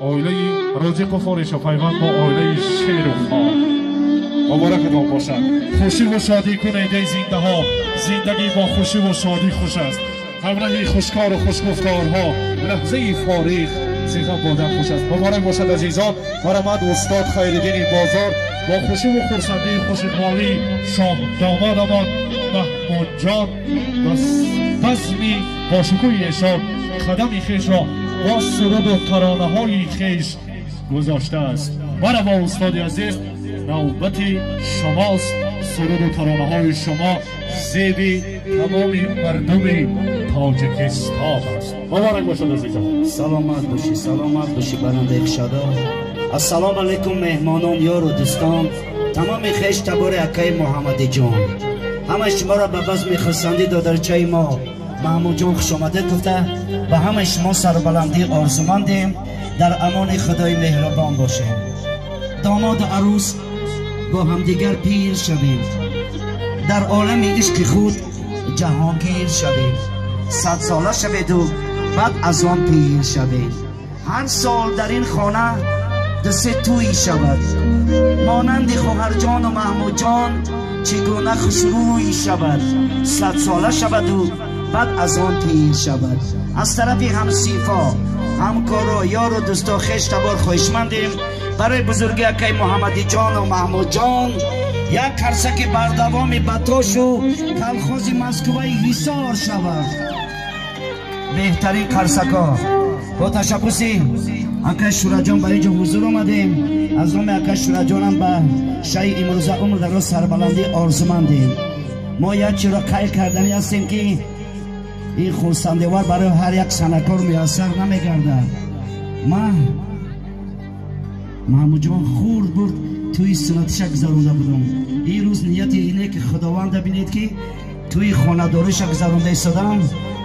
оилаи Розиқов Ориша пайванд бо оилаи Шеровҳо. Муборакатон бошад. Хушӣ ва шодӣ кунед эй зиндаҳо. Зиндагӣ бо хушӣ ва шодӣ хуш аст. Ҳамроҳи хушкор ва хушгуфторҳо лаҳзаи фориғ зиғам бодан хуш аст. Муборак бошад азизон. Марамад устод Хайриддини Бозор бо хушӣ ва хурсандии хушиқболии шоҳ домодамон Маҳмудҷон ва базми бошукӯҳи эшон қадами хешро бо суруду таронаҳои хеш гузоштааст. Марамо устоди азиз, навбати шумост. Суруду таронаҳои шумо зеби тамоми мардуми Тоҷикистон аст. Муборак бошад азизон. Саломат бошӣ, саломат бошӣ барандаи кушодо. Ассалому алайкум меҳмонон, ёру дӯстон, тамоми хеш табори акаи Муҳаммадиҷон. Ҳамаи шуморо ба базми хурсандӣ додарчаи мо Маҳмудҷон хушомадед гуфта ба ҳамаи шумо сарбаландӣ орзумандем. Дар амони Худои меҳрубон бошем. Домоду арӯс бо ҳамдигар пир шавем, дар олами ишқи худ ҷаҳонгир шавем. Садсола шаведу баъд аз он пир шавем. Ҳар сол дар ин хона ду-се тӯй шавад, монанди хоҳарҷону Маҳмудҷон чӣ гуна хушрӯй шавад. Садсола шаваду баъд аз он пир шавад. Аз тарафи ҳамсифо, ҳамкоро, ёру дӯсто, хеш табор хоҳишмандем барои бузурги акаи Муҳаммадиҷону Маҳмудҷон як қарсаки бардавоми батошу калхози Москваи Ҳисор шавад. Беҳтарин қарсако. Бо ташаббуси акаи Шураҷон ба инҷо ҳузур омадем. Аз номи акаи Шураҷонам ба шаи имрӯза умр дароз сарбаландӣ орзумандем. Мо як чиро қайд карданӣ ҳастем, ки ин хурсандивор барои ҳар як санъаткор муяссар намегардад. Ман Маҳмудҷон хурд бурд тӯи суннатиша гузаронда будам. Ин рӯз нияти ине ки Худованда бинед, ки тӯи хонадориша гузаронда истодам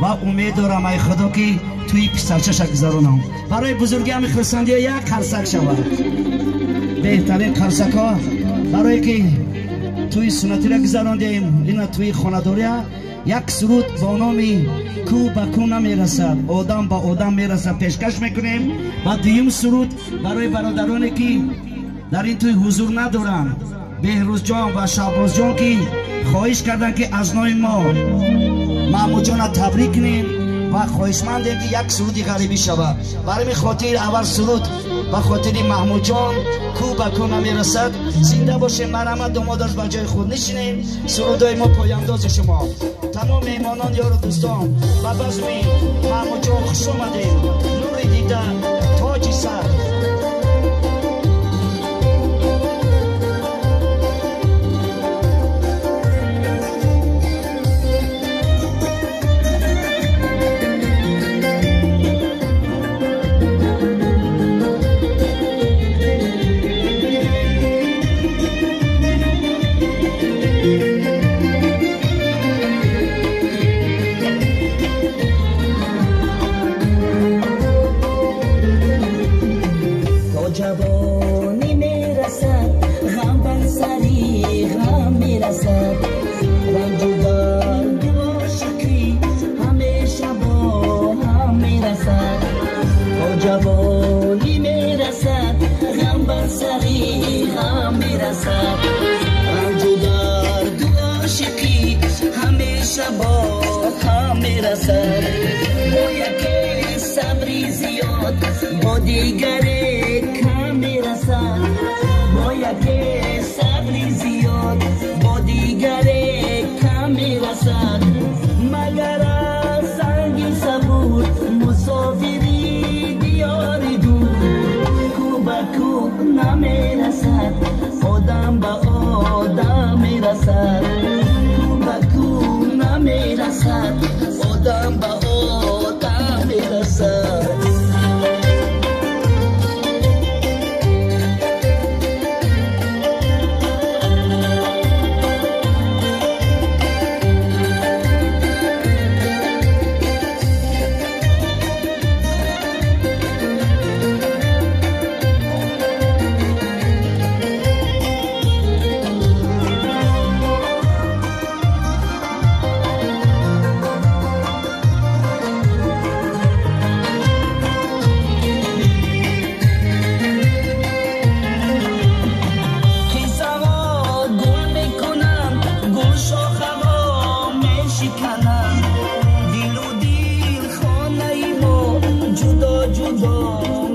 ва умед дорам ай Худо, ки тӯи писарчаша гузаронам. Барои бузурги ҳами хурсандиҳо як қарсак шавад. Беҳтарин қарсакҳо барое ки тӯи суннатиро гузарондем, ина тӯи хонадория. Як суруд бо номи «Кӯ ба кӯ намерасад, одам ба одам мерасад» пешкаш мекунем. Ва дуюм суруд барои бародароне ки дар ин тӯй ҳузур надоранд, Беҳрӯзҷон ва Шаҳбозҷон, ки хоҳиш карданд, ки аз номи мо Маҳмудҷонро табрик кунем ва хоҳишмандем, ки як суруди ғарибӣ шавад. Барои ин хотир аввал суруд ба хотири Маҳмудҷон «Кӯ ба кӯ намерасад». Зинда бошем, марҳамат, домодаш ба ҷои худ нишинем. Сурудҳои мо пояндози шумо. Тамом меҳмонон, ёру дӯстон, ба базми Маҳмудҷон хуш омадем. Нури дида, тоҷи сар. Ҷавонӣ мерасад, ғам бар сари ғам мерасад. Ранҷу дарду ошиқӣ ҳамеша бо ҳам мерасад. То ҷавонӣ мерасад, ғам бар сари ғам мерасад. Ранҷу дарду ошиқӣ ҳамеша бо ҳам мерасад. Бо яке сабри зиёд, бо дигаре кам мерасад. Бо яке сабри зиёд, бо дигаре кам мерасад. Магар аз санги сабур мусофири диёри дур, кӯ ба кӯ намерасад, одам ба одам мерасад. Кӯ ба кӯ намерасад, одам ба одам мерасад.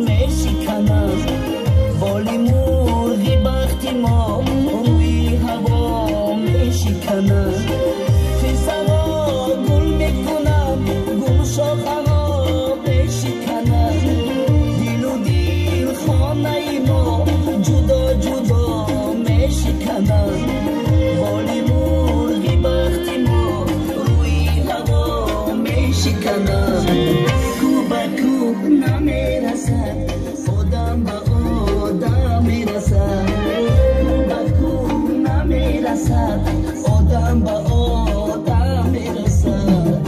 мешиканад. Боли мурғи бахти мо рӯи ҳаво мешиканад. Фирсаҳо гул мекунад, гулшохаҳо мешиканад. Дилу дил хонаи мо ҷудо ҷудо мешиканад. Боли мурғи бахти мо рӯи ҳаво мешиканад. Ку ба ку намерасад, одам ба одам мерасад. Ку ба ку намерасад, одам ба одам мерасад.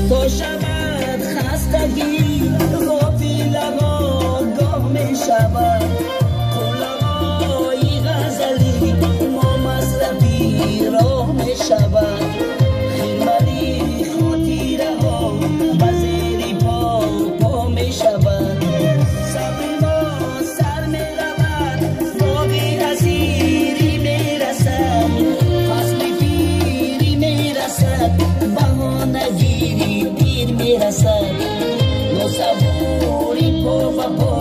То шавад хастагӣ ғофилаҳо гоҳ мешавад. Қуллаҳои ғазалӣ мо масрафи роҳ мешавад. Хирмали хотираҳо ба зери по по мешавад. Сабри мо сар меравад, боғи асирӣ мерасад. Фасли пирӣ мерасад, баҳонагирӣ дир мерасад. Носабурӣ по ба по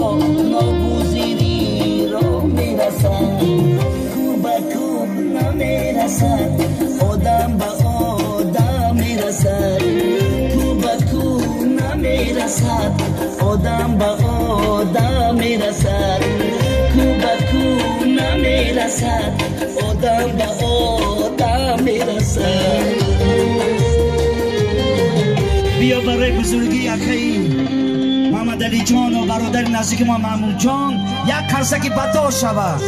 ногузирӣ роҳ мерасад. Ку ба ку намерасад, одам ба одам мерасад. Ку ба ку намерасад, одам ба одам мерасад. Ку ба ку намерасад, одам ба одам мерасад. Биё барои бузургии акаи Муҳаммадалиҷону бародари наздики мо Маъмурҷон як қарсаки бадор шавад.